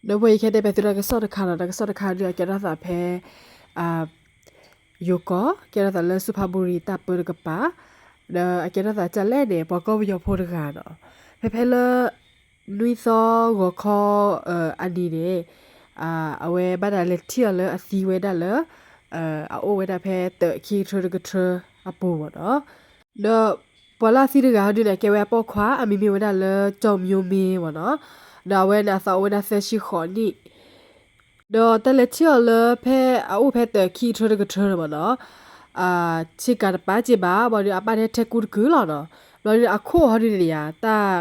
ဒီးဖဲအံၤယကတဲပၠးသုတၢ်ကစီၣ်တခါနီၤ, တၢ်ကစီၣ်တခါဒုး အကဲထီၣ်သးဖဲ ယိၤကီၢ်, ကဲထီၣ်သးလၢစူဖါဘူရံၤတၢ်ပၢတကပၤ, ဒီးအကဲထီၣ်သးကၢ်လဲၣ်န့ၣ် ပှၤကီၢ်ပယီၤဖိတဂၤနီၤ, ဖဲဖဲလၢ နွံသီဂီၤခီအနံၤန့ၣ် အဝဲဘၣ်တၢ်လဲၤထံၣ်အီၤလၢအသံဝဲဒၣ်လၢ အအိၣ်ဝဲဒၣ်ဖဲတၢးခံကထြၢတကထြၢအပူၤမ့ၢ်နီၤ. ဒီးပှၤလၢအသံတဂၤဟီဒုန့ၣ် အကဲဝဲအပိာ်ခွါ အမံၤမ့ၢ်ဝဲဒၣ်လၢ ကၠီၣ်မၠိမ့ မ့ၢ်နီၤ. ဒီးအဝဲန့ၣ်အသးအိၣ်ဝဲဒၣ်သၢဆံဃိးနံၣ် ဒီးတၢ်လဲၤထံၣ်အီၤလၢဖဲအအိၣ်ဖဲတၢးခံကထြၢတကထြၢန့ၣ်မ့ၢ်နီၤ, ဆ့ကၤတပၤက့ဘၣ် ဘၣ်ဒီးအပၢ်န့ၣ်ထဲကူတကုာ်လီၤနီၤ. ဘျီဒီးအခိၣ်ဟီဒုန့ၣ်ယါ တၢ်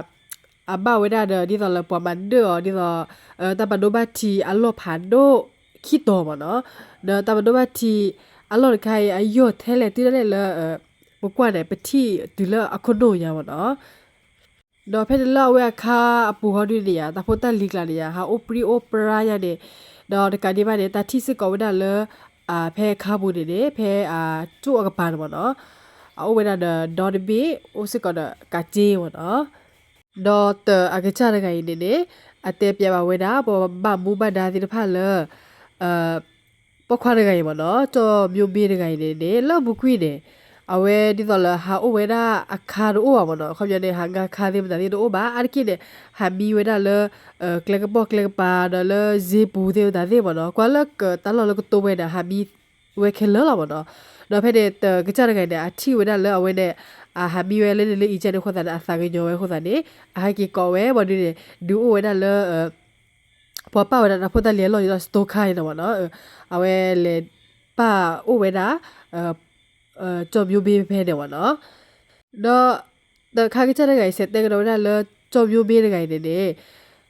အဘၣ်ဝဲဒၣ်ဒီး ဒ်သိးလၢပှၤမၤဒၢၣ်အီၤ ဒ်သိး တၢ်ပဒိဘၣ်ထံးအလီၢ်ဖးဒိၣ်ခံတီၤမ့ၢ်နီၤ. ဒီးတၢ်ပဒိဘၣ်ထံးအလီၢ်တခါအံၤ အယီၢ်ထဲလဲၣ်တုၤဒၣ်လဲာ်လၢ ပကွၢ်န့ၣ် ပထံၣ်တုၤလၢအခိၣ်နူာ်ညါမ့ၢ်နီၤ. ဒီးဖဲန့ၣ်လၢအဝဲအခါအပူၤဟီဒုန့ၣ်ယါ တၢ်ဖိတၢ်လံၤကျါန့ၣ်ယါ ဟးအိၣ်ပြံအိၣ်ပြါယါန့ၣ်, ဒီးတကးဒံးဘၣ်န့ၣ် တၢ်ထံၣ်စ့ၢ်ကီးဝဲဒၣ်လၢ ဖဲအခါပူၤန့ၣ်န့ၣ် ဖဲ ကၠိၣ်အကပၤန့ၣ်မ့ၢ်နီၤ, အအိၣ်ဝဲဒၣ်ဒီးဒီတဘ့ၣ် အိၣ်စ့ၢ်ကီးဒီးကးက့မ့ၢ်နီၤ. ဒီးတၢးအကစၢ်တဂၤအံၤန့ၣ်န့ၣ် အတဲပၠးဘၣ်ဝဲဒၣ် ပှၤဘၣ်မူဘၣ်ဒါသ့ၣ်တဖၣ်လၢ ပိာ်ခွါတဂၤအံၤမ့ၢ်နီၤ, ကၠီၣ်မၠိမ့တဂၤအံၤန့ၣ်န့ၣ် လၢအပူၤကွံာ်န့ၣ် အဝဲဒ်သိးလၢဟးအိၣ်ဝဲဒၣ်အခါတအိၣ်ဘၣ်မ့ၢ်နီၤ, ခီပညီန့ၣ် ဟးငါခါသ့ၣ်မတၤသ့ၣ်တအိၣ်ဘၣ် အါတက့ၢ်န့ၣ် ဟးမံဝဲဒၣ်လၢ ကျဲကပီာ်ကျဲကပၤ ဒီးလၢစ့ပူၤသ့ၣ်မတၤသ့ၣ်မ့ၢ်နီၤ, ကွၢ်လၢကတၢ်လီၢ်လၢကတိၤဝဲန့ၣ် ဟးမံဝဲခဲလၢာ်လီၤမ့ၢ်နီၤ. ဒီးဖဲန့ၣ် တၢးကစၢ်တဂၤအံၤန့ၣ် အထံၣ်ဝဲဒၣ်လၢအဝဲန့ၣ် အဟးမံဝဲလၢန့ၣ်လၢအံၤကဲန့ၣ်အဃိသတးန့ၣ် အသးကညီၤဝဲအဃိသတးန့ၣ် အဟဲက့ၤကိးဝဲ ဘၣ်ဒုန့ၣ် ဒုးအိၣ်ဝဲဒၣ်လၢ ပှၤပာ်ဝဲဒၣ်တၢ်ဖိတၢ်လံၤအလီၢ်ဒ်သိး စတိခါန့ၣ်မ့ၢ်နီၤ, အဝဲလဲၤပာ်အိၣ်ဝဲဒၣ် ကၠီၣ်မၠိမ့ဖဲန့ၣ်မ့ၢ်နီၤ. ဒီးတၢးခါကစၢ်တဂၤအံၤ စဲးတဲကဒီးဝဲဒၣ်လၢ ကၠီၣ်မၠိမ့တဂၤအံၤန့ၣ်န့ၣ်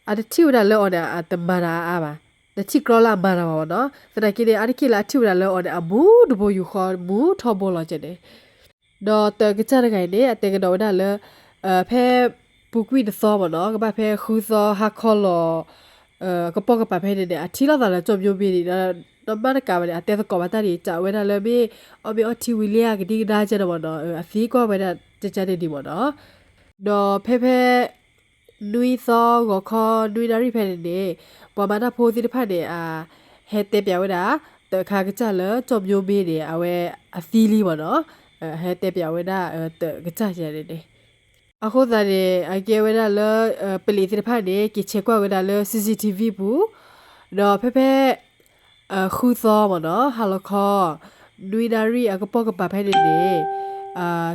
အတထံၣ်ဝဲဒၣ်လၢအီၤန့ၣ် အတမၤတၢ်အါအါဘၣ်, တထံၣ်ကြီလၢအမၤတၢ်ဘၣ်မ့ၢ်နီၤ, သနာ်က့န့ၣ် အါတက့ၢ်လၢအထံၣ်ဝဲဒၣ်လၢအီၤန့ၣ် အမူတဘိယူၢ်ဃီမူထီဘိလီၤကဲန့ၣ် ဒီးတၢးကစၢ်တဂၤအံၤန့ၣ် အတဲကဒီးဝဲဒၣ်လၢ ဖဲပူၤကွံာ်တသီမ့ၢ်နီၤ ကဘၣ်ဖဲဃုသီဟါခီလီၤ ကပိာ်ကပၤဖဲန့ၣ်န့ၣ် အထံၣ်လိာ်သးလၢကၠီၣ်မၠိမ့န့ၣ် ဒီးမ့ၢ်တကးဘၣ်န့ၣ် အတဲသကိးဘၣ်တၢ်န့ၣ် စံးဝဲဒၣ်လၢမ့ၢ်အီၣ်မ့ၢ်အီထံဝံၤလံဧါ ကဒံကဒါကဲန့ၣ်မ့ၢ်နီၤ အသံကွၢ်ဝဲဒၣ်ကကန့ၣ်ဒံးမ့ၢ်နီၤ ဒီးဖဲဖဲ နွံသီဂီၤခီနွံနၣ်ရံၣ်ဖဲန့ၣ်န့ၣ် ပှၤမၤတၢ်ဖိသ့ၣ်တဖၣ်န့ၣ် အဟဲတဲပၠးဝဲဒၣ် တၢးခါကစၢ်လၢကၠီၣ်မၠိမ့န့ၣ် အဝဲအသံလံမ့ၢ်နီၤ ဟဲတဲပၠးဝဲဒၣ်တၢးကစၢ်န့ၣ်န့ၣ် အဃိသတးန့ၣ် အကဲဝဲဒၣ်လၢ ပလံးသ့ၣ်တဖၣ်န့ၣ် က့ၤဆဲးကွၢ်ဝဲဒၣ်လၢ CCTV ပူၤ ဒီးဖဲဖဲ ဃုသီမ့ၢ်နီၤ ဟါလီၤခီ နွံနၣ်ရံၣ်အကပိာ်ကပၤဖဲန့ၣ်န့ၣ်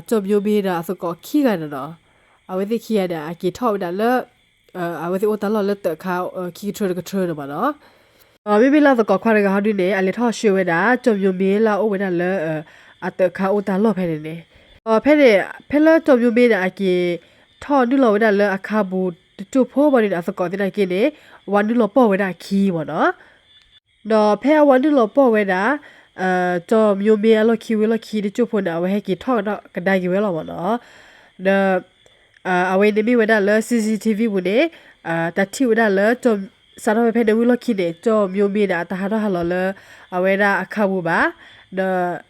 ကၠီၣ်မၠိမ့ဒီးအသကိးခံဂၤန့ၣ်နီၤ အဝဲသ့ၣ်ခံဂၤန့ၣ် အက့ၤထီၣ်ဝဲဒၣ်လၢ အဝဲသ့ၣ်အိၣ်တၢ်လီၢ်လၢတၢးခါ ခံကထြၢတကထြၢန့ၣ်မ့ၢ်နီၤ ဒီးမ့မ့ၢ်လၢအသကိးခွါတဂၤဟီဒုန့ၣ် အလဲၤထီၣ်ဆှၢဝဲဒၣ် ကၠီၣ်မၠိမ့လၢအအိၣ်ဝဲဒၣ်လၢ အတၢးခါအိၣ်တၢ်လီၢ်ဖဲန့ၣ်န့ၣ် ဒီးဖဲန့ၣ် ဖဲလၢကၠီၣ်မၠိမ့န့ၣ် အက့ၤထီၣ်နုာ်လီၤဝဲဒၣ်လၢအခါပူၤတစိၢ်ဖိဘၣ်ဒုန့ၣ် အသကိးသနာ်က့န့ၣ် ဝၤနုာ်လီၤပီၢ်ဝဲဒၣ်အခံမ့ၢ်နီၤ ဒီးဖဲအဝၤနုာ်လီၤပီၢ်ဝဲဒၣ် ကၠီၣ်မၠိမ့အလီၢ်ခံဝံၤလီၢ်ခံတစိၢ်ဖိန့ၣ် အဝဲဟဲက့ၤထီၣ်ကဒါက့ၤဝဲလီၤမ့ၢ်နီၤ ဒီး အဝဲန့ၣ်မ့ၢ်ဝဲဒၣ်လၢ CCTV ပူၤန့ၣ် တၢ်ထံၣ်ဝဲဒၣ်လၢ စးထီၣ်ဖဲဖဲန့ၣ်ဝံၤလီၢ်ခံန့ၣ် ကၠီၣ်မၠိမ့န့ၣ် အတဟးထီၣ်ဟးလီၤလၢ အဝဲဒၣ်အခါပူၤဘၣ် ဒီး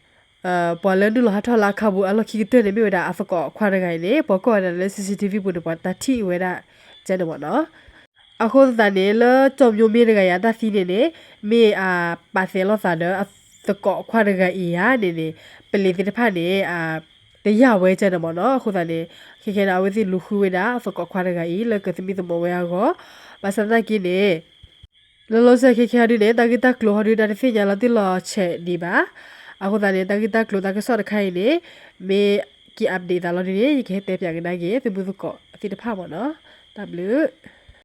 ပှၤလၢနုာ်လီၤဟးထီၣ်လၢအခါပူၤအလီၢ်ခံကတၢၢ်န့ၣ် မ့ၢ်ဝဲဒၣ်အသကိးခွါတဂၤအံၤန့ၣ် ပှၤကိးဝဲဒၣ်လၢ CCTV ပူၤန့ၣ် ပှၤတၢ်ထံၣ်ဝဲဒၣ်ကဲန့ၣ်မ့ၢ်နီၤ အဃိသတးန့ၣ် လၢကၠီၣ်မၠိမ့တဂၤအံၤအတၢ်သံန့ၣ်န့ၣ် မ့ၢ်အပာ်သးလိာ်သးဒီးအသကိးခွါတဂၤအံၤဧါန့ၣ်န့ၣ် ပလံးသ့ၣ်တဖၣ်န့ၣ် တယာ်ဝဲကဲန့ၣ်မ့ၢ်နီၤ အဃိသတးန့ၣ် ခဲခဲန့ၣ် အဝဲသ့ၣ်လူၤဃုဝဲဒၣ်အသကိးခွါတဂၤအံၤ လၢကသမံသမိးဝဲအဂီၢ် ဘၣ်ဆၣ်သနာ်က့န့ၣ် လၢလီၤစဲၤခဲခဲဟီဒုန့ၣ် တၢ်ဂ့ၢ်တၢ်ကျိၤဟီဒု တၢ်တသ့ၣ်ညါလီၤတံၢ်လီၤဆဲးဒံးဘၣ်. အဃိသတးန့ၣ် တၢ်ဂ့ၢ်တၢ်ကျိၤတၢ်ကစီၣ်တခါအံၤန့ၣ် မ့ၢ်က့ၤ update သးလီၤဒုန့ၣ် ယကဟဲတဲပၠးကဒါက့ၤ သုမုသကိးသ့ၣ်တဖၣ်မ့ၢ်နီၤ. တၢ်ဘျုး